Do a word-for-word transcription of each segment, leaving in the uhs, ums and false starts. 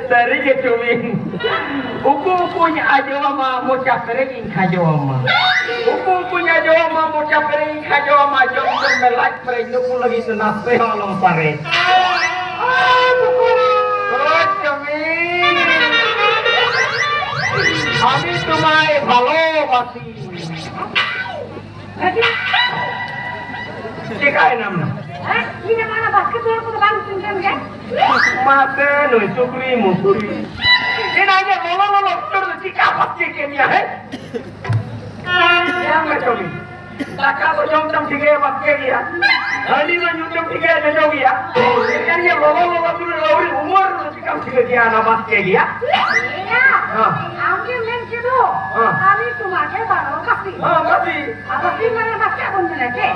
ᱥᱟᱹᱨᱤ ᱜᱮ ᱪᱚᱢᱤᱱ᱾ ᱩᱠᱩ ᱩᱠᱩᱧ ᱟᱡᱚᱢᱟ, ᱢᱚᱪᱟ ᱯᱮᱨᱮᱡ ᱤᱧ ᱠᱷᱟᱡᱚᱢᱟ᱾ ᱩᱠᱩ ᱩᱠᱩᱧ ᱟᱡᱚᱢᱟ, ᱢᱚᱪᱟ ᱯᱮᱨᱮᱡ ᱤᱧ ᱠᱷᱟᱡᱚᱢᱟ᱾ ᱡᱚᱢ ᱡᱚᱢ ᱢᱮ ᱞᱟᱡ ᱯᱮᱨᱮᱡ, ᱱᱩᱠᱩ ᱞᱟᱹᱜᱤᱫ ᱫᱚ ᱱᱟᱥᱮ ᱦᱚᱸ ᱟᱞᱚᱢ ᱯᱟᱨᱮᱡ᱾ ᱳ ᱪᱚᱢᱤᱱ, ᱟᱢᱤ ᱛᱩᱢᱟᱭ ᱵᱷᱟᱞᱳᱵᱟᱥᱤ᱾ ᱪᱮᱠᱟᱭᱮᱱᱟᱢ? ᱦᱮᱸ? ᱤᱧ ᱢᱟ ᱚᱱᱟ ᱵᱟᱥᱠᱮ ᱫᱩᱣᱟᱹᱨ ᱠᱚᱫᱚ ᱵᱟᱝ ᱪᱤᱱᱛᱟᱹ ᱜᱮ᱾ ᱢᱟᱥᱮ ᱱᱩᱭ ᱥᱩᱠᱨᱤ ᱢᱩᱠᱨᱤ᱾ ᱮᱱᱟ ᱤᱧᱟᱹᱜ ᱞᱚᱞᱚ ᱞᱚᱞᱚ ᱩᱛᱟᱹᱨ ᱫᱚ ᱪᱤᱠᱟ ᱵᱟᱥᱠᱮ ᱠᱮᱫ ᱢᱮᱭᱟ, ᱦᱮᱸ? ᱧᱟᱢ ᱢᱮ ᱪᱚᱢᱤᱱ᱾ ᱫᱟᱠᱟ ᱫᱚ ᱡᱚᱢ ᱪᱚᱢ ᱴᱷᱤᱠᱟᱹᱭᱟ ᱵᱟᱥᱠᱮ ᱜᱮᱭᱟ᱾ ᱦᱟᱺᱰᱤ ᱫᱚ ᱧᱩ ᱪᱚᱢ ᱴᱷᱤᱠᱟᱹᱭᱟ ᱡᱚᱡᱚ ᱜᱮᱭᱟ᱾ ᱮᱱᱠᱷᱟᱱ ᱤᱧᱟᱹᱜ ᱞᱚᱞᱚ ᱞᱚᱞᱚ ᱩᱛᱟᱹᱨ ᱫᱚ ᱟᱹᱣᱨᱤ ᱩᱢᱟᱹᱨ ᱨᱮᱫᱚ ᱪᱤᱠᱟᱢ ᱴᱷᱤᱠᱟᱹ ᱠᱮᱭᱟ ᱚᱱᱟ ᱵᱟᱥᱠᱮ ᱜᱮᱭᱟ? ᱮᱭᱟ, ᱦᱮᱸ᱾ ᱟᱢ ᱜᱮ ᱢᱮᱱ ᱠᱮᱫᱚ, ᱦᱮᱸ᱾ ᱟᱹᱣᱨᱤ ᱛᱩᱢᱟ ᱜᱮ ᱵᱟᱨᱚ ᱵᱟᱥᱤ᱾ ᱦᱮᱸ, ᱵᱟᱥᱤ᱾ ᱟᱨ ᱵᱟᱥᱤ ᱢᱟᱱᱮ ᱵᱟᱥᱠᱮ ᱵᱚᱱ ᱢᱮᱱᱟ ᱪᱮ?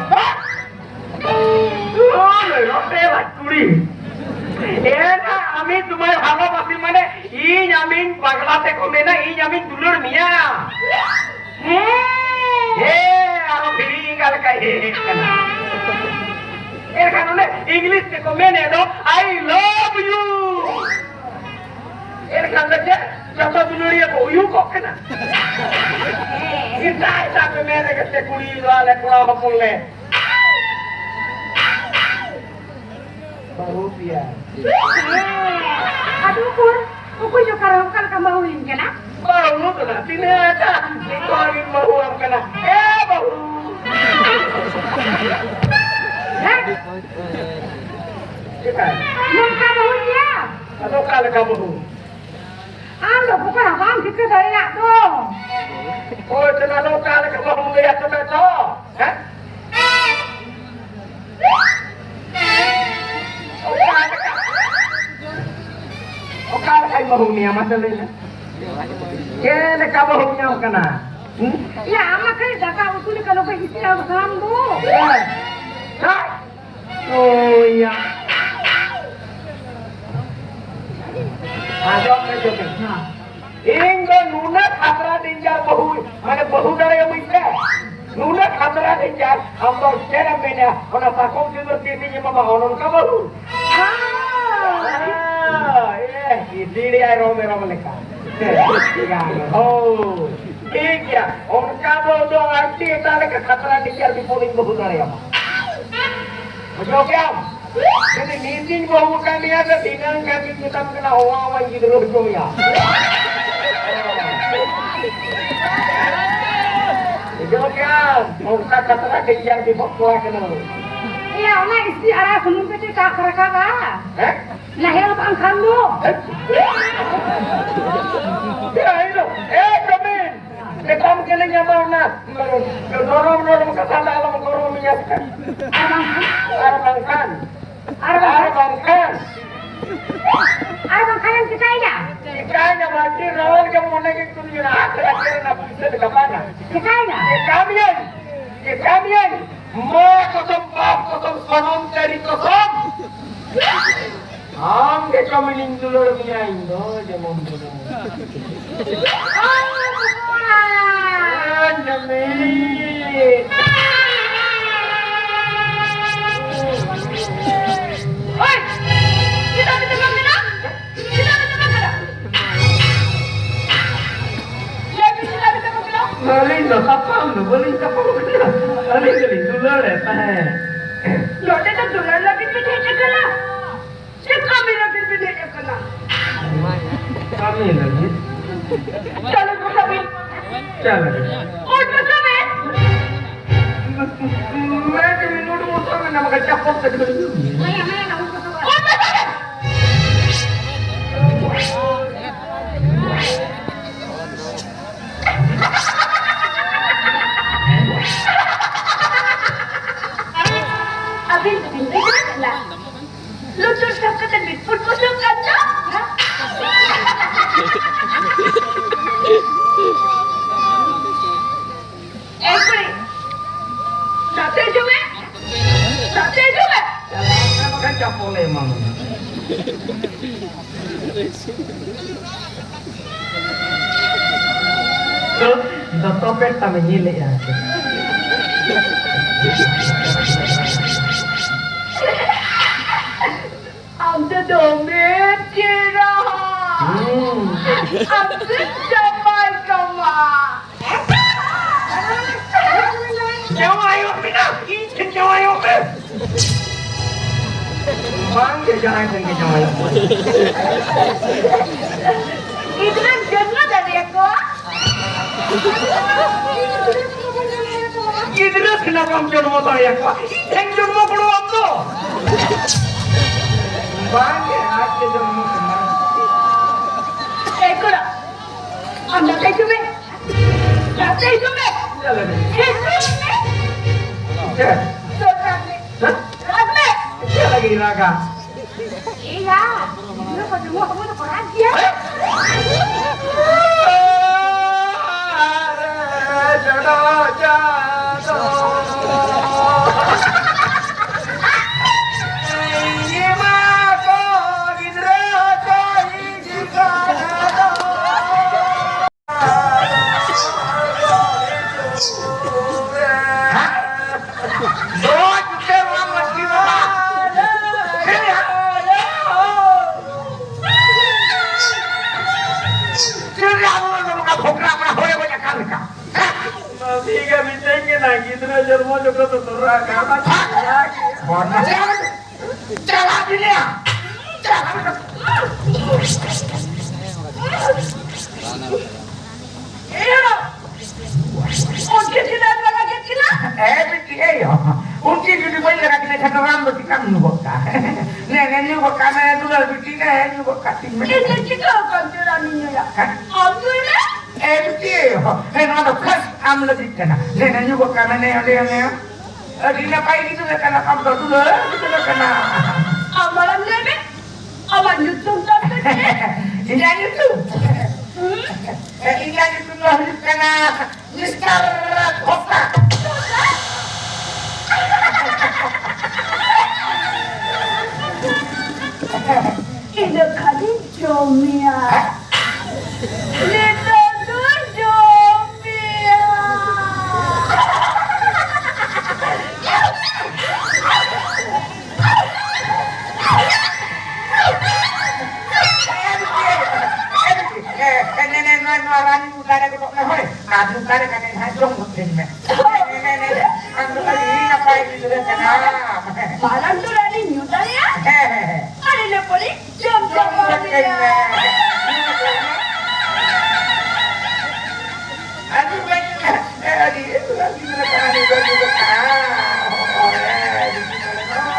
ᱳᱭ, ᱱᱚᱛᱮ ᱞᱟᱡ ᱠᱩᱲᱤ᱾ ᱮᱱᱟ ᱟᱢᱤ ᱛᱩᱢᱟᱭ ᱵᱷᱟᱞᱳᱵᱟᱥᱤ ᱢᱟᱱᱮ ᱤᱧ ᱟᱢᱤᱧ ᱯᱟᱜᱽᱞᱟ ᱛᱮᱠᱚ ᱢᱮᱱᱟ, ᱤᱧ ᱟᱢᱤᱧ ᱫᱩᱞᱟᱹᱲ ᱢᱮᱭᱟ᱾ ᱦᱮᱸ᱾ ᱦᱮᱸ, ᱟᱨᱚ ᱯᱷᱤᱨᱤ ᱮᱸᱜᱟ ᱞᱮᱠᱟᱭ ᱦᱮᱡ ᱠᱟᱱᱟ᱾ ᱮᱱᱠᱷᱟᱱ ᱚᱱᱮ ᱤᱝᱞᱤᱥ ᱛᱮᱠᱚ ᱢᱮᱱᱮᱫ ᱫᱚ, "I love you." ᱮᱱᱠᱷᱟᱱ ᱫᱚ ᱪᱮᱫ? ᱡᱚᱛᱚ ᱫᱩᱞᱟᱹᱲᱤᱭᱟᱹ ᱠᱚ ᱩᱭᱩ ᱠᱚᱜ ᱠᱟᱱᱟ᱾ ᱮᱴᱟᱜ ᱮᱴᱟᱜ ᱯᱮ ᱢᱮᱱ ᱨᱮᱜᱮ ᱥᱮ ᱠᱩᱲᱤ ᱫᱚ ᱟᱞᱮ ᱠᱚᱲᱟ ᱦᱚᱯᱚᱱ ᱞᱮ ᱵᱟᱹᱦᱩ ᱯᱮᱭᱟ᱾ ᱟᱫᱚ ᱩᱠᱩᱨ, ᱩᱠᱩ ᱡᱚᱠᱷᱟ ᱨᱮ ᱚᱠᱟ ᱞᱮᱠᱟ ᱵᱟᱹᱦᱩ ᱦᱩᱭ ᱠᱟᱱᱟ? ᱵᱟᱹᱦᱩ ᱫᱚ ᱱᱟᱜ ᱛᱤᱱᱟᱹᱜ ᱴᱟ ᱱᱤᱛᱚᱜ ᱤᱧ ᱵᱟᱹᱦᱩ ᱟᱢ ᱠᱟᱱᱟ᱾ ᱮ ᱵᱟᱹᱦᱩ! ᱦᱮᱸ? ᱪᱮᱫᱟᱜ? ᱱᱚᱝᱠᱟ ᱵᱟᱹᱦᱩ ᱜᱮᱭᱟ? ᱟᱫᱚ ᱚᱠᱟ ᱞᱮᱠᱟ ᱵᱟᱹᱦᱩ? ᱟᱢ ᱫᱚ ᱵᱚᱠᱚᱧ ᱵᱟᱢ ᱴᱷᱤᱠᱟᱹ ᱫᱟᱲᱮᱭᱟᱜ ᱫᱚ᱾ ᱦᱳᱭ, ᱛᱚᱵᱮ ᱟᱫᱚ ᱚᱠᱟ ᱞᱮᱠᱟ ᱵᱟᱹᱦᱩᱢ ᱞᱟᱹᱭᱟ ᱛᱚᱵᱮ ᱛᱚ? ᱦᱮᱸ? ᱚᱠᱟ ᱞᱮᱠᱟ? ᱚᱠᱟ ᱞᱮᱠᱟᱧ ᱵᱟᱹᱦᱩ ᱢᱮᱭᱟ, ᱢᱟᱥᱮ ᱞᱟᱹᱭ ᱢᱮ? ᱪᱮᱫ ᱞᱮᱠᱟ ᱵᱟᱹᱦᱩᱢ ᱧᱟᱢ ᱠᱟᱱᱟ? ᱦᱩᱸ? ᱭᱟ, ᱟᱢ ᱢᱟ ᱠᱷᱟᱹᱞᱤ ᱫᱟᱠᱟ ᱩᱛᱩ ᱞᱮᱠᱟ ᱫᱚ ᱠᱟᱹᱡ ᱤᱥᱤᱱ ᱟᱢ ᱫᱚ᱾ ᱦᱮᱸ᱾ ᱦᱮᱸ᱾ ᱳᱭᱟ᱾ ᱟᱸᱡᱚᱢ ᱢᱮ ᱛᱚᱵᱮ᱾ ᱤᱧ ᱫᱚ ᱱᱩᱱᱟᱹᱜ ᱠᱷᱟᱛᱨᱟ danger ᱵᱟᱹᱦᱩ, ᱢᱟᱱᱮ ᱵᱟᱹᱦᱩ ᱫᱟᱲᱮᱭᱟᱹᱢᱟᱹᱧ ᱥᱮ, ᱱᱩᱱᱟᱹᱜ ᱠᱷᱟᱛᱨᱟ danger, ᱟᱢ ᱫᱚ ᱪᱮᱫ ᱮᱢ ᱢᱮᱱᱟ? ᱚᱱᱟ ᱥᱟᱠᱚᱢ ᱥᱤᱸᱫᱩᱨ ᱛᱤᱥᱤᱧ ᱮᱢᱟᱢᱟ, ᱚᱱ ᱚᱱᱠᱟ ᱵᱟᱹᱦᱩ? ᱞᱟᱹᱭᱟᱭ ᱨᱚ ᱢᱮᱨᱚᱢ ᱞᱮᱠᱟ᱾ ᱦᱳᱭ, ᱴᱷᱤᱠ ᱜᱮᱭᱟ᱾ ᱚᱱᱠᱟ ᱫᱚ ᱟᱹᱰᱤ ᱮᱴᱟᱜ ᱞᱮᱠᱟ ᱠᱷᱟᱛᱨᱟ ᱰᱮᱧᱡᱟᱨ ᱵᱤᱯᱚᱫ ᱤᱧ ᱵᱟᱹᱦᱩ ᱫᱟᱲᱮᱭᱟᱢᱟ᱾ ᱵᱩᱡᱷᱟᱹᱣ ᱠᱮᱫᱟᱢ? ᱡᱩᱫᱤ ᱱᱤᱛᱤᱧ ᱵᱟᱹᱦᱩ ᱟᱠᱟᱫ ᱢᱮᱭᱟ, ᱥᱮ ᱫᱷᱤᱱᱟᱹᱝ ᱠᱷᱟᱱ ᱜᱤᱧ ᱢᱮᱛᱟᱢ ᱠᱟᱱᱟ, ᱦᱚᱣᱟ ᱦᱚᱣᱟᱧ ᱜᱤᱫᱽᱨᱟᱹ ᱦᱚᱪᱚ ᱢᱮᱭᱟ᱾ ᱵᱩᱡᱷᱟᱹᱣ ᱠᱮᱫᱟᱢ? ᱚᱱᱠᱟ ᱠᱷᱟᱛᱨᱟ ᱰᱮᱧᱡᱟᱨ ᱵᱤᱯᱚᱫ ᱠᱚᱲᱟ ᱠᱟᱱᱟᱹᱧ᱾ ᱮᱭᱟ, ᱚᱱᱟ ᱤᱥᱤ ᱟᱲᱟᱜ ᱥᱩᱱᱩᱢ ᱠᱟᱹᱴᱤᱡ ᱪᱟᱥ ᱨᱟᱠᱟᱵᱟ᱾ ᱦᱮᱸ? ᱱᱟᱦᱮᱞ ᱵᱟᱝᱠᱷᱟᱱ ᱫᱚ᱾ ᱮ, ᱡᱚᱢᱤᱱ, ᱢᱮᱛᱟᱢ ᱠᱟᱹᱱᱟᱹᱧ ᱟᱢ ᱚᱱᱟ ᱱᱚᱨᱚᱢ ᱱᱚᱨᱚᱢ ᱠᱟᱛᱷᱟ ᱫᱚ ᱟᱞᱚᱢ ᱜᱚᱨᱚᱢᱤᱧᱟ᱾ ᱟᱨ ᱵᱟᱝᱠᱷᱟᱱ? ᱟᱨ ᱵᱟᱝᱠᱷᱟᱱ? ᱟᱨ ᱟᱨ ᱵᱟᱝᱠᱷᱟᱱ? ᱵᱟᱝᱠᱷᱟᱱ? ᱟᱨ ᱵᱟᱝᱠᱷᱟᱱ ᱮᱢ ᱪᱤᱠᱟᱹᱭᱮᱱᱟ? ᱪᱤᱠᱟᱹᱭᱮᱱᱟ? ᱵᱟᱹᱲᱛᱤ ᱨᱚᱲ ᱜᱮ ᱢᱚᱱᱮ ᱜᱮ ᱠᱩᱞᱤᱭᱮᱱᱟ᱾ ᱟᱨ ᱛᱮᱨᱟ ᱪᱮᱫ ᱨᱮᱱᱟᱜ ᱯᱩᱭᱥᱟᱹ ᱞᱮᱠᱟ ᱵᱟᱝᱟ᱾ ᱪᱤᱠᱟᱹᱭᱮᱱᱟ? ᱪᱤᱠᱟᱹ ᱢᱮᱭᱟᱹᱧ? ᱪᱤᱠᱟᱹ ᱢᱮᱭᱟᱹᱧ? ᱢᱟ ᱠᱚᱥᱚᱢ, ᱵᱟᱯ ᱠᱚᱥᱚᱢ, ᱥᱚᱱᱚᱢ ᱪᱟᱹᱨᱤ ᱠᱚᱥᱚᱢ᱾ ᱟᱢ ᱜᱮ ᱪᱚ ᱢᱤᱱᱤᱧ ᱫᱩᱞᱟᱹᱲ ᱢᱮᱭᱟ ᱤᱧ ᱫᱚ ᱡᱮᱢᱚᱱ ᱛᱮᱢᱚᱱ᱾ ᱟᱸᱡᱚᱢ ᱢᱮ᱾ ᱳᱭ! ᱪᱮᱫᱟᱜ ᱵᱤᱱ ᱫᱚᱠᱟᱱ ᱠᱟᱱᱟ? ᱪᱮᱫᱟᱜ ᱵᱤᱱ ᱫᱚᱠᱟᱱ ᱠᱟᱱᱟ? ᱞᱟᱹᱭ ᱵᱤᱱ, ᱪᱮᱫᱟᱜ ᱵᱤᱱ ᱫᱚᱠᱟᱱ ᱠᱟᱱᱟ? ᱟᱹᱞᱤᱧ ᱫᱚ ᱛᱟᱯᱟᱢ ᱫᱚ ᱵᱟᱹᱞᱤᱧ ᱛᱟᱯᱟᱢ ᱠᱟᱱᱟ᱾ ᱟᱹᱞᱤᱧ ᱫᱚᱞᱤᱧ ᱫᱩᱞᱟᱹᱲᱮᱫ ᱛᱟᱦᱮᱸᱫ᱾ ᱱᱚᱰᱮ ᱫᱚ ᱫᱩᱞᱟᱹᱲ ᱞᱟᱹᱜᱤᱫ ᱵᱤᱱ ᱦᱮᱡ ᱟᱠᱟᱱᱟ? ᱪᱮᱫ ᱠᱟᱹᱢᱤ ᱞᱟᱹᱜᱤᱫ ᱵᱤᱱ ᱦᱮᱡ ᱟᱠᱟᱱᱟ? ᱠᱟᱹᱢᱤ ᱞᱟᱹᱜᱤᱫ᱾ ᱪᱟᱞᱟᱜ ᱠᱟᱱᱟ ᱵᱤᱱ᱾ ᱪᱟᱞᱟᱜ ᱠᱟᱱᱟ᱾ ᱩᱴ ᱵᱚᱥᱚ ᱢᱮ᱾ ᱢᱮ ᱠᱟᱹᱢᱤ ᱱᱩᱰᱩ ᱵᱚᱥᱚ ᱢᱮ, ᱱᱟᱢ ᱠᱟ ᱪᱟᱯᱚᱞ ᱛᱮ ᱠᱷᱟᱹᱲ᱾ ᱩᱴ ᱵᱚᱥᱚ ᱢᱮ᱾ ᱟᱹᱵᱤᱱ ᱫᱚᱵᱤᱱ ᱵᱩᱡᱷᱟᱹᱣ ᱠᱟᱱᱟ? ᱞᱩᱛᱩᱨ ᱥᱟᱵ ᱠᱟᱛᱮ ᱵᱤᱱ ᱯᱩᱴᱯᱩᱴᱚᱜ ᱠᱟᱱ ᱫᱚ? ᱮ ᱠᱩᱲᱤ, ᱱᱚᱛᱮ ᱦᱤᱡᱩᱜ ᱢᱮ᱾ ᱱᱚᱛᱮ ᱦᱤᱡᱩᱜ ᱢᱮ᱾ ᱪᱟᱞᱟᱣ ᱠᱟᱱᱟ ᱵᱟᱠᱷᱟᱱ ᱪᱟᱯᱚᱞᱮ ᱮᱢᱟᱢᱟ᱾ ᱫᱚ, ᱫᱚᱛᱚ ᱯᱮᱴ ᱛᱟᱢᱮ ᱧᱮᱞᱮᱜᱼᱟ᱾ ᱟᱢ ᱫᱚ ᱫᱚᱢᱮᱢ ᱪᱮᱦᱨᱟ᱾ ᱟᱢ ᱫᱚ ᱡᱟᱶᱟᱭ ᱠᱟᱢᱟ᱾ ᱡᱟᱶᱟᱭᱚᱜ ᱢᱮ ᱱᱟ, ᱤᱧ ᱴᱷᱮᱱ ᱡᱟᱶᱟᱭᱚᱜ ᱢᱮ᱾ ᱵᱟᱝ ᱜᱮ, ᱡᱟᱦᱟᱸᱭ ᱴᱷᱮᱱ ᱜᱮ ᱡᱟᱶᱟᱭᱚᱜ ᱢᱮ᱾ ᱜᱤᱫᱽᱨᱟᱹᱢ ᱡᱚᱱᱢᱚ ᱫᱟᱲᱮᱭᱟᱠᱚᱣᱟ᱾ ᱜᱤᱫᱽᱨᱟᱹ ᱥᱮᱱᱟ ᱵᱟᱢ ᱡᱚᱱᱢᱚ ᱫᱟᱲᱮᱭᱟᱠᱚᱣᱟ, ᱤᱧ ᱴᱷᱮᱱ ᱡᱚᱱᱢᱚ ᱜᱚᱲᱚ ᱟᱢ ᱫᱚ᱾ ᱵᱟᱝ ᱜᱮ, ᱟᱡ ᱜᱮ ᱡᱚᱱᱢᱚ ᱥᱮᱱᱟ᱾ ᱮ ᱠᱚᱲᱟ, ᱟᱢ ᱫᱟᱠᱟ ᱤᱥᱤᱱ ᱢᱮ᱾ ᱫᱟᱠᱟ ᱤᱥᱤᱱ ᱢᱮ᱾ ᱪᱮᱫ ᱞᱟᱹᱜᱤᱫ? ᱤᱥᱤᱱ ᱢᱮ᱾ ᱪᱮᱫ? ᱛᱚ ᱨᱟᱜᱽ ᱢᱮ᱾ ᱦᱮᱸ? ᱨᱟᱜᱽ ᱢᱮ᱾ ᱪᱮᱫ ᱞᱟᱹᱜᱤᱫ ᱨᱟᱜᱟ? ᱮᱭᱟ, ᱜᱤᱫᱽᱨᱟᱹ ᱠᱚ ᱡᱚᱢᱚᱜ ᱠᱚ ᱫᱚ ᱠᱚ ᱨᱟᱜ ᱜᱮᱭᱟ᱾ ᱪᱮᱫ ᱨᱮ ᱟᱵᱚ ᱫᱚ ᱱᱚᱝᱠᱟ ᱯᱷᱚᱠᱨᱟ ᱢᱟ ᱦᱚᱲᱮ ᱜᱚᱡ ᱟᱠᱟᱱ ᱞᱮᱠᱟ? ᱢᱟᱹᱡᱷᱤ ᱜᱮ ᱢᱤᱛᱟᱹᱧ ᱠᱟᱱᱟ, ᱜᱤᱫᱽᱨᱟᱹ ᱡᱚᱱᱢᱚ ᱡᱚᱠᱷᱚᱱ ᱫᱚ ᱛᱚᱨᱟ ᱠᱟᱱᱟ᱾ ᱵᱚᱱ ᱪᱟᱞᱟᱜ ᱵᱤᱱᱟ᱾ ᱮ ᱵᱤᱴᱤ, ᱮ ᱵᱤᱴᱤ, ᱮ ᱭᱚ, ᱩᱱᱠᱤᱱ ᱡᱩᱫᱤ ᱵᱟᱹᱧ ᱞᱟᱜᱟ ᱠᱤᱱᱟ ᱠᱷᱟᱱ ᱫᱚ ᱨᱟᱱ ᱫᱚ ᱪᱤᱠᱟᱢ ᱧᱩ ᱜᱚᱫ ᱠᱟᱜᱼᱟ? ᱱᱮ, ᱱᱮ, ᱧᱩ ᱜᱚᱫ ᱠᱟᱜ ᱢᱮ, ᱫᱩᱞᱟᱹᱲ ᱵᱤᱴᱤ, ᱱᱮ, ᱧᱩ ᱜᱚᱫ ᱠᱟᱜ ᱛᱤᱧ ᱢᱮ᱾ ᱤᱧ ᱫᱚ ᱪᱤᱠᱟᱹ ᱠᱟᱱ ᱪᱚ ᱨᱟᱱᱤᱧ ᱧᱩᱭᱟ? ᱦᱮᱸ? ᱟᱢ ᱧᱩᱭ ᱢᱮ᱾ ᱮ ᱵᱤᱴᱤ, ᱮ ᱭᱚ, ᱦᱮᱸ, ᱱᱚᱣᱟ ᱫᱚ ᱠᱷᱟᱥ ᱟᱢ ᱞᱟᱹᱜᱤᱫ ᱠᱟᱱᱟ᱾ ᱱᱮ, ᱱᱮ, ᱧᱩ ᱜᱚᱫ ᱠᱟᱜ ᱢᱮ, ᱱᱮ, ᱚᱸᱰᱮ, ᱱᱮ᱾ ᱟᱹᱰᱤ ᱱᱟᱯᱟᱭ ᱜᱤᱫᱽᱨᱟᱹ ᱠᱟᱱᱟ, ᱟᱢ ᱫᱚ ᱫᱩᱞᱟᱹᱲ ᱜᱤᱫᱽᱨᱟᱹ ᱠᱟᱱᱟ᱾ ᱟᱢ ᱢᱟᱲᱟᱝ ᱞᱟᱹᱭ ᱢᱮ, ᱟᱢᱟᱜ ᱧᱩᱛᱩᱢ ᱛᱟᱢ ᱫᱚ ᱪᱮᱫ? ᱤᱧᱟᱹᱜ ᱧᱩᱛᱩᱢ? ᱦᱩᱸ? ᱤᱧᱟᱹᱜ ᱧᱩᱛᱩᱢ ᱫᱚ ᱦᱩᱭᱩᱜ ᱠᱟᱱᱟ ᱢᱤᱥᱴᱟᱨ ᱫᱷᱳᱠᱟ᱾ ᱤᱧ ᱫᱚ ᱠᱷᱟᱹᱞᱤᱧ ᱡᱚᱢ ᱢᱮᱭᱟ᱾ ᱱᱤᱛᱚᱜ ᱫᱚ ᱡᱚᱢ ᱢᱮᱭᱟ᱾ ᱱᱚᱣᱟ ᱨᱟᱱ ᱧᱩ ᱫᱟᱲᱮ ᱜᱚᱫᱚᱜ ᱢᱮ ᱦᱳᱭ᱾ ᱟᱨ ᱧᱩ ᱫᱟᱲᱮ ᱠᱟᱛᱮ ᱦᱟᱸᱜ ᱡᱚᱢ ᱜᱚᱫ ᱠᱟᱹᱧ ᱢᱮ᱾ ᱦᱳᱭ, ᱦᱮᱸ, ᱦᱮᱸ, ᱦᱮᱸ, ᱦᱮᱸ᱾ ᱟᱢ ᱫᱚ ᱟᱹᱰᱤ ᱱᱟᱯᱟᱭ ᱜᱤᱫᱽᱨᱟᱹ ᱠᱟᱱᱟᱢ᱾ ᱢᱟᱨᱟᱝ ᱫᱚ ᱨᱟᱱᱤᱧ ᱧᱩ ᱫᱟᱲᱮᱭᱟᱜᱼᱟ? ᱦᱮᱸ, ᱦᱮᱸ, ᱦᱮᱸ᱾ ᱟᱨ ᱤᱱᱟᱹ ᱯᱚᱨᱮ ᱡᱚᱢ ᱡᱚᱢ ᱪᱟᱵᱟ ᱜᱚᱫ ᱠᱟᱹᱧ ᱢᱮ᱾ ᱢᱮᱭᱟ᱾ ᱟᱹᱰᱤ ᱵᱮᱥ, ᱟᱹᱰᱤ ᱵᱮᱥ ᱜᱤᱫᱽᱨᱟᱹ ᱠᱟᱱᱟ ᱱᱤᱛᱚᱜ ᱜᱤᱫᱽᱨᱟᱹ ᱠᱟᱱᱟ᱾ ᱦᱳᱭ, ᱟᱹᱰᱤ ᱜᱤᱫᱽᱨᱟᱹ ᱠᱟᱱᱟ᱾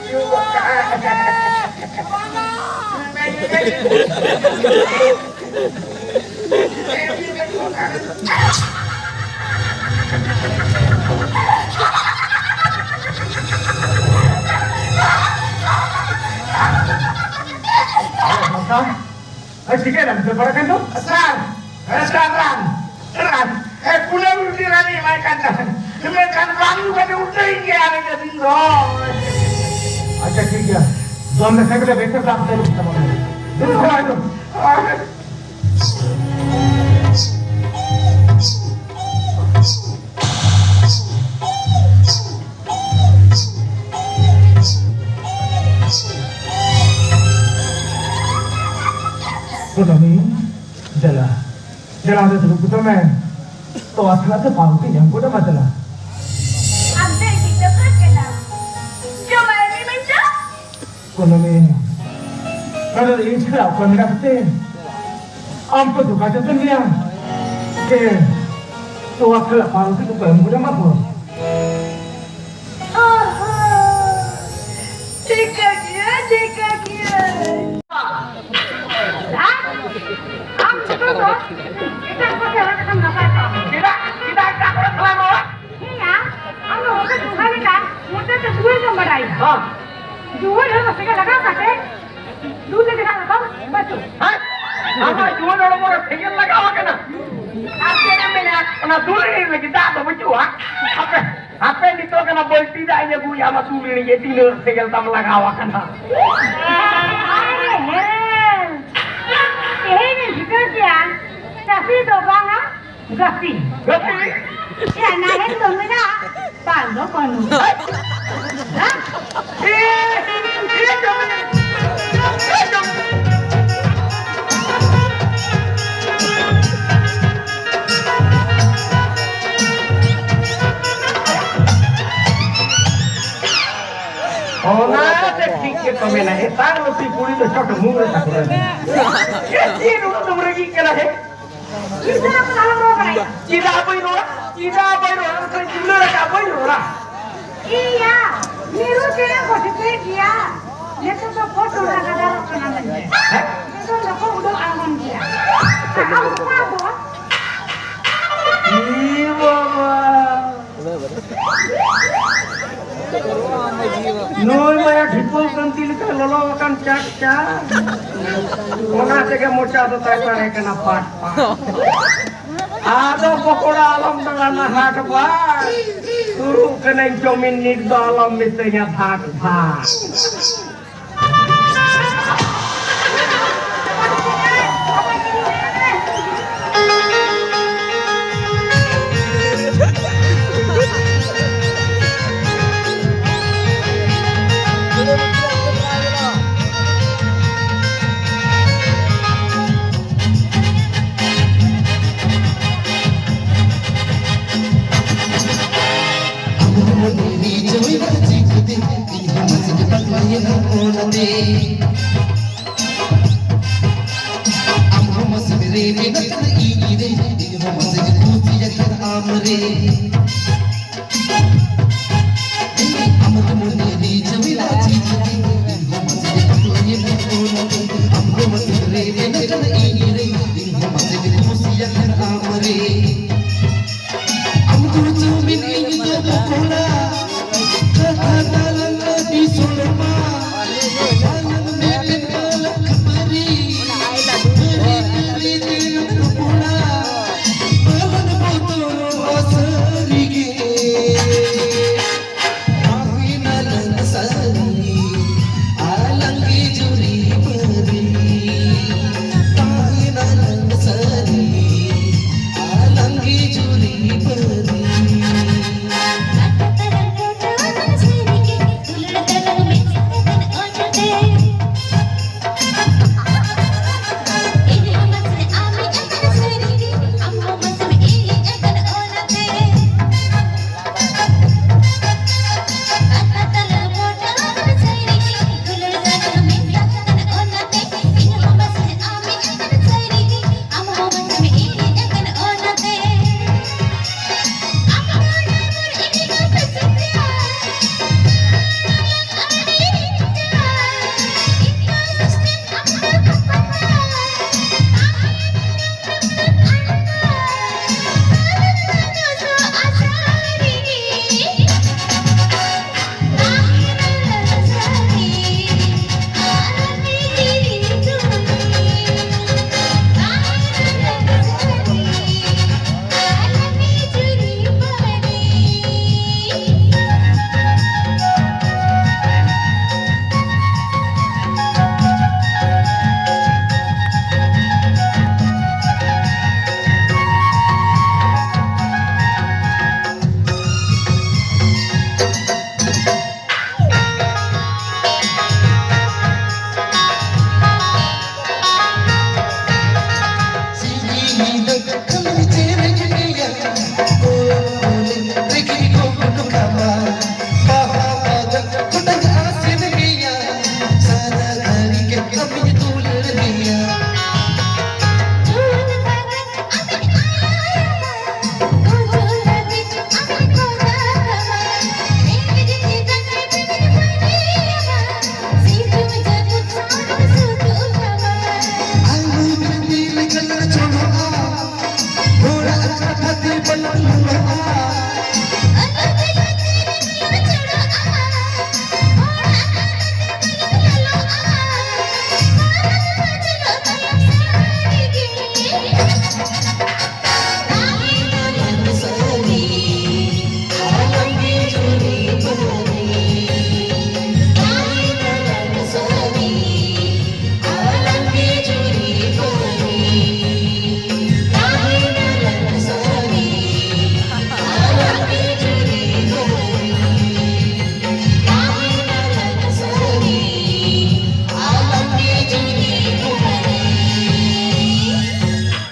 ᱧᱩ ᱜᱚᱫ ᱠᱟᱜᱼᱟ᱾ ᱟᱨ ᱪᱤᱠᱟᱹᱭᱮᱱᱟ ᱢᱤᱥᱴᱟᱨ ᱯᱟᱨᱟᱠᱷᱟᱱ ᱫᱚ? ᱨᱟᱱ, ᱨᱟᱱ, ᱨᱟᱱ, ᱨᱟᱱ᱾ ᱮ, ᱠᱩᱞᱟᱹᱣ ᱨᱩᱴᱤ ᱨᱟᱱ ᱮ ᱮᱢᱟᱭ ᱠᱟᱱ ᱛᱟᱦᱮᱸᱫ᱾ ᱢᱮᱱᱠᱷᱟᱱ ᱵᱟᱝ ᱧᱩ ᱠᱟᱛᱮ ᱩᱞᱴᱟᱹᱭᱮᱱ ᱜᱮᱭᱟ ᱟᱨ ᱤᱧ ᱫᱚ᱾ ᱟᱪᱪᱷᱟ, ᱴᱷᱤᱠ ᱜᱮᱭᱟ᱾ ᱡᱚᱢ ᱞᱮᱠᱷᱟᱱ ᱜᱮ ᱵᱮᱥ ᱪᱟᱯ ᱛᱟᱦᱮᱱ ᱛᱟᱢᱟ᱾ ᱦᱳᱭ, ᱦᱳᱭ᱾ ᱠᱩᱱᱟᱹᱢᱤ, ᱫᱮᱞᱟ, ᱫᱮᱞᱟ ᱚᱸᱰᱮ ᱫᱩᱲᱩᱵ ᱠᱚᱛᱟᱢ ᱢᱮ᱾ ᱛᱚᱣᱟ ᱥᱟᱞᱟᱜ ᱛᱮ ᱯᱟᱣᱨᱩᱴᱤ ᱡᱚᱢ ᱜᱚᱫ ᱟᱢᱟ ᱫᱮᱞᱟ᱾ ᱟᱢ ᱫᱚ ᱤᱧᱤᱡ ᱫᱚᱠᱟᱱ ᱠᱟᱱᱟᱢ᱾ ᱡᱚᱢᱟᱜ ᱮᱢ ᱤᱢᱟᱹᱧ ᱫᱚ? ᱠᱩᱱᱟᱹᱢᱤ, ᱱᱚᱰᱮ ᱫᱚ ᱤᱧ ᱪᱷᱟᱲᱟ ᱚᱠᱚᱭ ᱢᱮᱱᱟᱜ ᱠᱚᱛᱮ? ᱟᱢ ᱠᱚ ᱡᱳᱜᱟᱡᱳᱜᱽ ᱠᱟᱱ ᱜᱮᱭᱟ ᱡᱮ ᱛᱚᱣᱟ ᱥᱟᱞᱟᱜ ᱯᱟᱣᱨᱩᱴᱤ ᱠᱚᱠᱚ ᱮᱢ ᱜᱚᱫ ᱟᱢᱟ ᱠᱚ᱾ ᱚᱦᱚ, ᱴᱷᱤᱠᱟᱹ ᱜᱮᱭᱟ, ᱴᱷᱤᱠᱟᱹ ᱜᱮᱭᱟ᱾ ᱟᱢ ᱱᱤᱛᱚᱜ ᱫᱚ ᱮᱴᱟᱜ ᱠᱚ ᱪᱟᱞᱟᱣ ᱞᱮᱠᱷᱟᱱ ᱱᱟᱯᱟᱭ ᱠᱚᱜᱼᱟ᱾ ᱪᱮᱫᱟᱜ, ᱪᱮᱫᱟᱜ ᱮᱴᱟᱜ ᱠᱚᱨᱮ ᱪᱟᱞᱟᱣ ᱱᱚᱣᱟ? ᱦᱮᱸᱭᱟ, ᱟᱢ ᱫᱚ ᱦᱚᱲ ᱠᱚ ᱡᱚᱠᱷᱟ ᱞᱮᱠᱟ ᱢᱚᱪᱟ ᱛᱮ ᱥᱩᱭ ᱜᱮᱢ ᱵᱟᱰᱟᱭᱟ᱾ ᱦᱚᱸ᱾ ᱡᱩᱣᱟᱹᱱ ᱦᱚᱲ ᱥᱮᱸᱜᱮᱞ ᱞᱟᱜᱟᱣ ᱠᱟᱛᱮ ᱫᱩᱞ ᱞᱮ ᱫᱮᱠᱷᱟᱣ ᱫᱚ ᱵᱟᱹᱪᱩᱜ᱾ ᱦᱮᱸ? ᱟᱢᱟᱜ ᱡᱩᱣᱟᱹᱱ ᱦᱚᱲᱢᱚ ᱨᱮ ᱥᱮᱸᱜᱮᱞ ᱞᱟᱜᱟᱣ ᱟᱠᱟᱱᱟ? ᱟᱨ ᱪᱮᱫ ᱮᱢ ᱢᱮᱱᱟ, ᱚᱱᱟ ᱫᱩᱞ ᱦᱤᱲᱤᱧ ᱞᱟᱹᱜᱤᱫ ᱫᱟᱜ ᱫᱚ ᱵᱟᱹᱪᱩᱜᱼᱟ? ᱦᱟᱯᱮ, ᱦᱟᱯᱮ ᱱᱤᱛᱚᱜ ᱠᱟᱱᱟ ᱵᱟᱹᱞᱴᱤ ᱫᱟᱜ ᱤᱧ ᱟᱹᱜᱩᱭᱟ, ᱟᱢᱟᱜ ᱫᱩᱞ ᱦᱤᱲᱤᱧ ᱛᱤᱱᱟᱹᱜ ᱥᱮᱸᱜᱮᱞ ᱛᱟᱢ ᱞᱟᱜᱟᱣ ᱟᱠᱟᱱᱟ᱾ ᱦᱮᱸ, ᱛᱮᱦᱮᱧ ᱤᱧ ᱴᱷᱤᱠᱟᱹ ᱠᱮᱜᱼᱟ, ᱪᱟᱹᱥᱤ ᱫᱚ ᱵᱟᱝᱟ, ᱜᱟᱹᱥᱤ᱾ ᱜᱟᱹᱥᱤ? ᱮᱭᱟ, ᱱᱟᱦᱮᱞ ᱫᱚ ᱢᱮᱱᱟᱜᱼᱟ, ᱯᱟᱞ ᱫᱚ ᱵᱟᱹᱱᱩᱜ᱾ ᱦᱮᱸ? ᱮ, ᱮ, ᱡᱚᱢ, ᱡᱚᱢ, ᱡᱚᱢ᱾ ᱢᱮᱱᱟ, ᱮ, ᱛᱟᱨ ᱞᱩᱴᱤ ᱠᱩᱲᱤ ᱫᱚ ᱪᱚᱴ ᱢᱩ ᱨᱮ ᱛᱟᱠᱚ ᱨᱮ᱾ ᱪᱮᱫ ᱩᱱᱟᱹᱜ ᱫᱚᱢ ᱨᱟᱹᱜᱤᱜ ᱠᱟᱱᱟ ᱦᱮ? ᱪᱮᱫᱟᱜ ᱵᱟᱹᱧ ᱨᱚᱲᱟ? ᱪᱮᱫᱟᱜ ᱵᱟᱹᱧ ᱨᱚᱲᱟ? ᱪᱩᱞᱟᱹ ᱨᱟᱠᱟᱵ ᱵᱟᱹᱧ ᱨᱚᱲᱟ᱾ ᱤᱭᱟ, ᱢᱤᱨᱩ ᱪᱮᱬᱮ ᱠᱚ ᱴᱷᱤᱠᱟᱹᱭ ᱜᱮᱭᱟ᱾ ᱱᱤᱛᱚᱜ ᱫᱚ ᱯᱷᱳᱴᱳ ᱨᱮ ᱜᱟᱫᱟᱨᱚᱜ ᱠᱟᱱᱟ ᱢᱮᱱᱛᱮ᱾ ᱦᱮᱸ? ᱱᱤᱛᱚᱜ ᱫᱚᱠᱚ ᱩᱰᱟᱹᱣ ᱟᱬᱜᱚᱱ ᱜᱮᱭᱟ᱾ ᱟᱨ ᱚᱠᱟ ᱫᱚ? ᱤ ᱵᱟᱵᱟ᱾ ᱱᱩᱭ ᱢᱟᱭᱟ ᱴᱷᱤᱯᱟᱹᱣ ᱠᱟᱱᱛᱤ ᱞᱮᱠᱟ ᱞᱚᱞᱚ ᱟᱠᱟᱱ ᱪᱟᱴ ᱪᱟ᱾ ᱚᱱᱟ ᱛᱮᱜᱮ ᱢᱚᱪᱟ ᱫᱚ ᱛᱟᱭ ᱯᱟᱲᱮ ᱠᱟᱱᱟ ᱯᱟᱴ ᱯᱟᱴ᱾ ᱟᱫᱚ ᱯᱚᱠᱚᱲᱟ ᱟᱞᱚᱢ ᱫᱟᱬᱟᱱᱟ ᱦᱟᱴ ᱵᱟᱴ᱾ ᱥᱩᱨᱩᱜ ᱠᱟᱹᱱᱟᱹᱧ ᱪᱚᱢᱤᱱ ᱱᱤᱛ ᱫᱚ ᱟᱞᱚᱢ ᱢᱤᱛᱟᱹᱧᱟ ᱵᱷᱟᱴ ᱵᱷᱟᱴ᱾ ᱟᱢ ᱦᱚᱸ ᱢᱟᱥᱮ ᱨᱮ ᱢᱮᱱᱟᱜ ᱠᱟᱱᱟ ᱤᱧ ᱨᱮ, ᱤᱧ ᱦᱚᱸ ᱢᱟᱥᱮ ᱠᱩᱥᱤᱭᱟᱠᱟᱱ ᱟᱢ ᱨᱮ᱾